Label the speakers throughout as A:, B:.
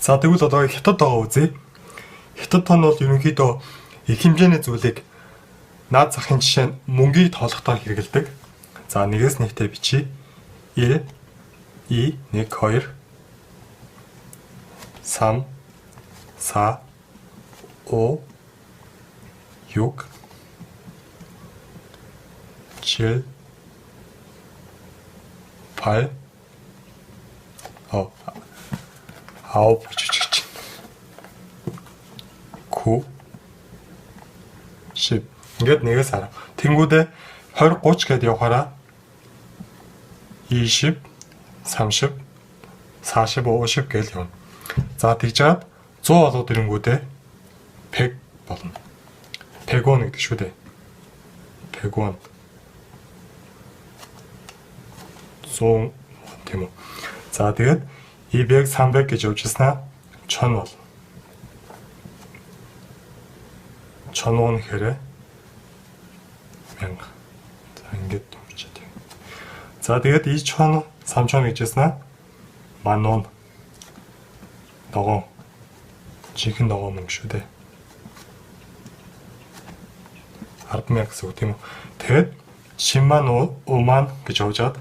A: За тэгвэл одоо хятад тоогоо үзье. Хятад тоо нь бол ерөнхийдөө их хэмжээний зүйлийг наад захын жишээ нь мөнгийг тоолохдоо хэрэглэдэг. За нэгээс нэгтээ бичье. 1 2 1 2 3 4 5 6 7 8 9 гэж 9 10 ингээд нэгээс 10. Тэнгүүдээ 20 30 гэдээ явахаараа 20 30 40 50 гэж явна. За тэгж жаад 100 болоод ирэнгүүдээ пэг болно. Пегон гэдэг шүү дээ. Пегон 100 тийм үү. За тэгээд 200 300 гэж явж ирсэн чон бол. Чон уун гэхээр 1000. За ингээд бичээд. За тэгээд и чон 3 чон гэж яснаа манун ногоон жинхэнэ ногоон мөнгө шүү дээ. 10,000 гэсэн үг тийм үү. Тэгээд шиман уман гэж явжгаад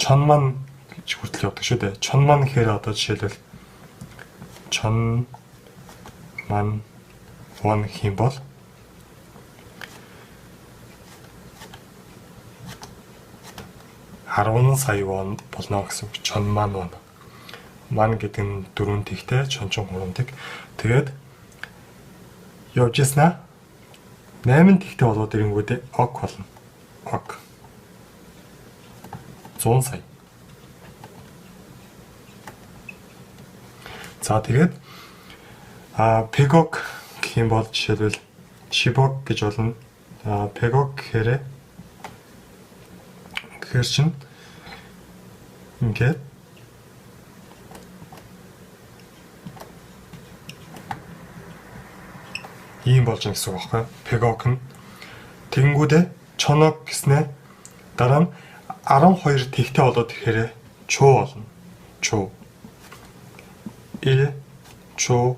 A: чонман гэж хүртэл явдаг шүү дээ. Чонман гэхээр одоо жишээлбэл чон ман вон гэх юм бол 10 сая вон болно гэсэн үг. Чонман вон. Ман гэдэг нь 4 тэгтэй, чон чон 3 тэг. Тэгээд явж яснаа 8 тэгтэй болоод ирэнгүүтээ ок болно. Ок. 100 сая. За тэгээд пегок гэх юм бол жишээлбэл шибок гэж болно. Пегок гэхээр чинь ингээд ийм болж байгаа гэсэн үг байхгүй. Пегок нь тэгэнгүүтээ чоног гэснээ дараа нь 12 тэгтэй болоод ирэхээр чуу болно. Чуу. 1 чуу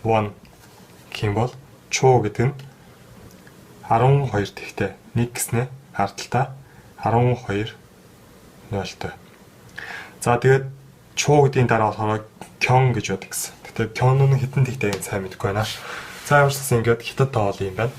A: 1 гэх юм бол чуу гэдэг нь 12 тэгтэй 1 гэснээ хардталтаа 12 0-той. За тэгээд чуу гэдгийн дараа болохоор кён гэж байдаг гэсэн. Гэтэ кён нь хэдэн тэгтэй юм сайн мэдэхгүй байна. За ямар ч гэсэн ингээд хятад тоол юм байна.